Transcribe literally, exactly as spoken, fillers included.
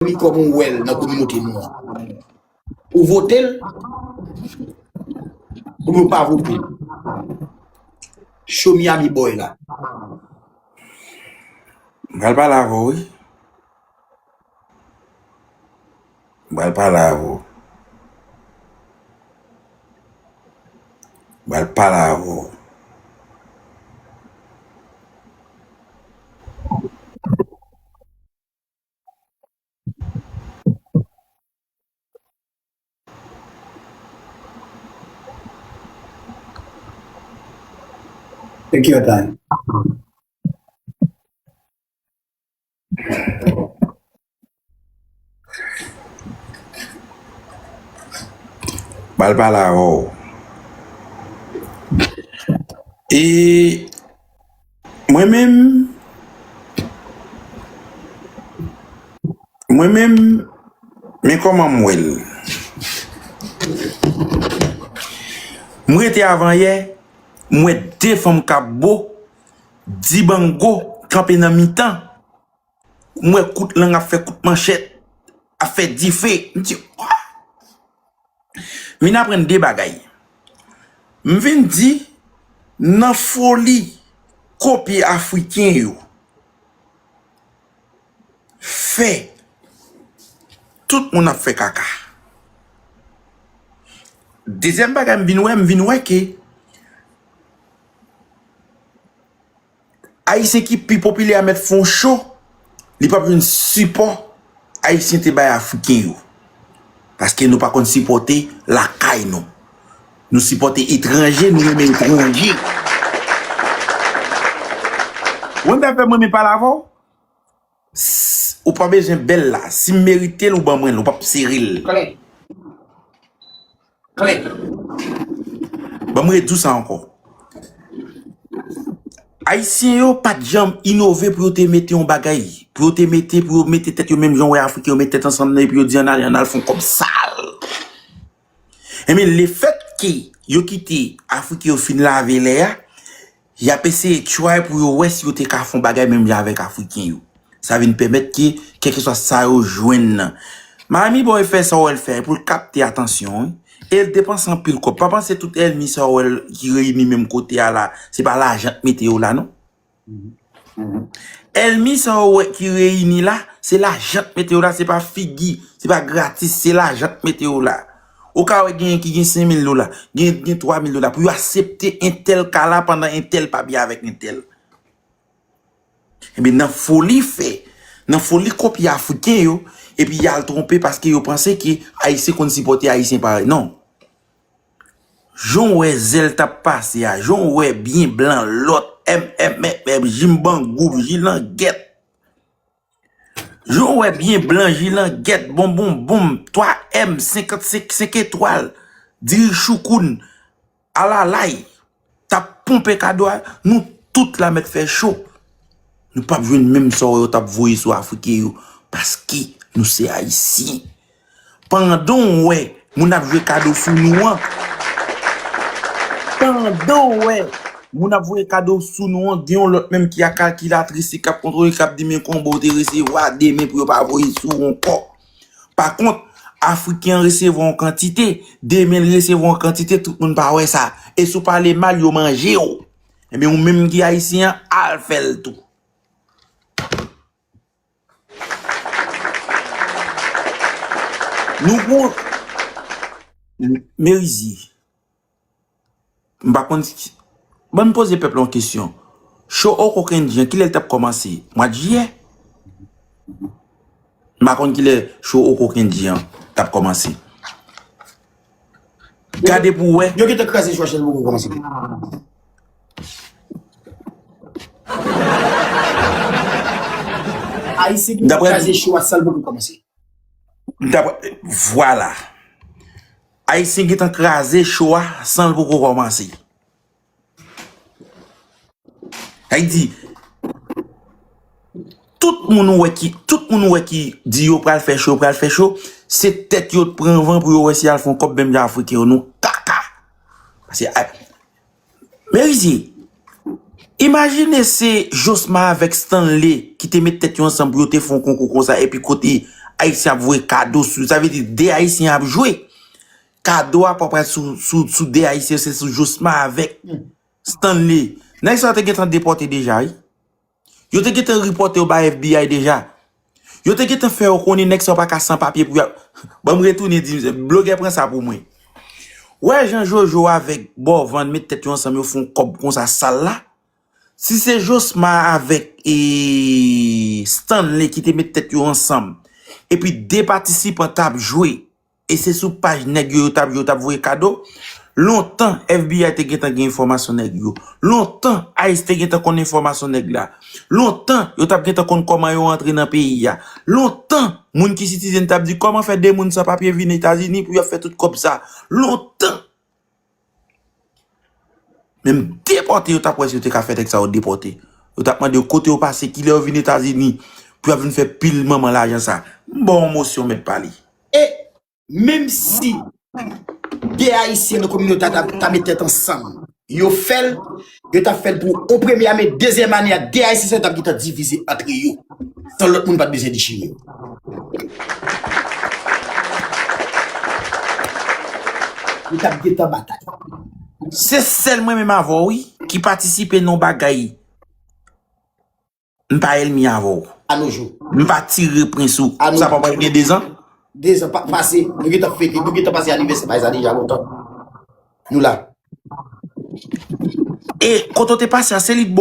li kòman w wè l nan kominote nou an. Ou vote l, oubyen ou pa vote l. Show me Miami boy la. M pral pale avè w, wi. M pral pale avè w. M pral pale avè w. Take your time. Pral pale avè w. E mwen menm, mwen menm, men kòman m wè l. M rete avan yè, m wè de fanm k ap bo, dibango, kanpe nan mitan. M wè kout lang ap fè kout manchèt, ap fè dife. M di, "Wa!" Vin aprann de bagay. M vin di, nan foli kopye Afriken yo fè, tout moun ap fè kaka. Dezyèm bagay m vin wè, m vin wè ke Ayisyen ki pi popilè a mèt fè yon cho, li p ap jwenn sipò Ayisyen te bay Afriken yo. Paske nou pa konn sipòte lakay nou. Nou sipòte etranje, nou renmen etranje. Ou konn sa fè mwen renmen pale avè w? S-, ou pa bezwen bèl la. Si m merite l, ou ban mwen l, ou p ap sere l. Klè. Klè. Ban m redou sa ankò. Ayisyen yo pa t janm inove pou yo te mete yon bagay, pou yo te mete, pou yo mete tèt yo menm jan w wè Afriken yo met tèt ansanm nan, epi yo di ann ale, ann al fè yon kòb sal. Ebyen, lefètke yo kite Afriken yo fin lave lè a, y ap eseye try pou yo wè si yo te ka fè yon bagay menm jan avèk Afriken yo. Sa vin pèmèt ke, kèlkeswa sa yo jwenn nan. Miami Boy fè sa w wè l fè pou l kapte atansyon, wi. E l depanse anpil kòb. Pa panse tout ènmi sa w wè l ki reyini menm kote a la, se pa lajan k mete yo la, non. Ènmi sa w wè ki reyini la, se lajan k mete yo la, se pa figi, se pa gratis, se lajan k mete yo la. Ou ka wè genyen ki gen senk mil dola, gen, gen twa mil dola, pou yo aksepte entèl ka la pandan entèl pa byen avèk entèl. Ebyen, nan foli fè, nan foli kopye Afriken yo, epi y al twonpe paske yo panse ke Ayisyen konn sipòte Ayisyen parèy. Non. Jan w wè Zèl t ap pase a, jan w wè byen blan, lòt, M, M, M, M, Jimbangoub, Jilangèt. Jan w wè byen blan, Jilangèt, Bonbonbonm, twa M, senkant senk, senk etwal, Diri Choukoun, Alalay, t ap ponpe kado a, nou tout la mèt fè cho. Nou p ap jwenn menm sa w wè yo t ap voye sou Afriken yo, paske nou se Ayisyen. Pandan w wè moun ap jwe kado sou nou an, pandan w wè moun ap voye kado sou nou an, gen yon lòt menm ki ak kalkilatris li k ap kontwole, k ap di, "Men konbyen w te resevwa demen pou yo pa voye sou ou ankò." Pa kont, Afriken an resevwa yon kantite, demen l resevwa yon kantite, tout moun pa wè sa. E si w pale mal, yo manje w. Ebyen, ou menm ki Ayisyen an, al fè l tou. Nou gon Merizi. M pa konn si, ban m poze pèp la yon kesyon. Cho Oko Kendji an, kilè l t ap kòmanse? Mwa jiyè? M pa konn kilè cho Oko Kendji an t ap kòmanse. Gade pou w wè. Yo gentan kraze cho a san l poko kòmanse. Ayisyen ki Daprè kraze cho a san l poko kòmanse. Daprè, vwala. Ayisyen gentan kraze cho a san l poko kòmanse. Sa vle di, tout moun ou wè ki, tout moun ou wè ki di yo pral fè cho, yo pral fè cho, se tèt yo t pran van pou yo wè si y al fè yon kòb menm jan Afriken yo, nou kaka. Paske, a, Merizi, imajine se Josma avèk Stanley ki te met tèt yo ansanm pou yo te fè yon konkou konsa, epi kote Ayisyen ap voye kado sou, sa vle di de Ayisyen ap jwe. Kado a pa pral sou, sou, sou de Ayisyen, se sou Josma avèk Stanley. Nèg sa yo te gentan depòte deja, wi. Yo te gentan ripòte yo bay F B I deja. Yo te gentan fè yo konnen nèg sa yo pa ka san papye pou y ap. Ban m retounen di, blogè pran sa pou mwen. Wè jan Jojo avèk Bòvann met tèt yo ansanm, yo fè yon kòb konsa sal la. Si se Josma avèk e, Stanley ki te met tèt yo ansanm, epi de patisipan t ap jwe, e se sou paj nèg yo yo t ap, yo t ap voye kado, lontan F B I te gentan gen enfòmasyon nèg yo. Lontan ICE te gentan konn enfòmasyon nèg la. Lontan yo t ap gentan konn kòman yo antre nan peyi a. Lontan moun ki sitizen t ap di kòman fè de moun san papye vin Etazini pou y ap fè tout kòb sa. Lontan. Menm depòte yo t ap wè si yo te ka fè nèg sa yo depòte. Yo t ap mande yo kote yo pase, kilè yo vin Etazini, pou y ap vin fè pil manman lajan sa. M ba w yon mosyon, mèt pale. E menm si de Ayisyen nan kominote a ta, ta met tèt ansanm, yo fè l, yo t ap fè l pou yon premye ane, dezyèm ane a, de Ayisyen sa yo t ap gentan divize antre yo, san lòt moun pa t bezwen dechire yo. Yo t ap gentan batay. Se sèl mwen menm avè w, wi, ki patisipe nan yon bagay. M pa ènmi avè w. A nos jours. M pa tire prens ou. A nos jours. Sa pa pral gen dezan? Dezan pa, pase. Nou gentan fete, nou gentan pase anivèsè bagay sa deja lontan. Nou la. E kote w te pase a, se li t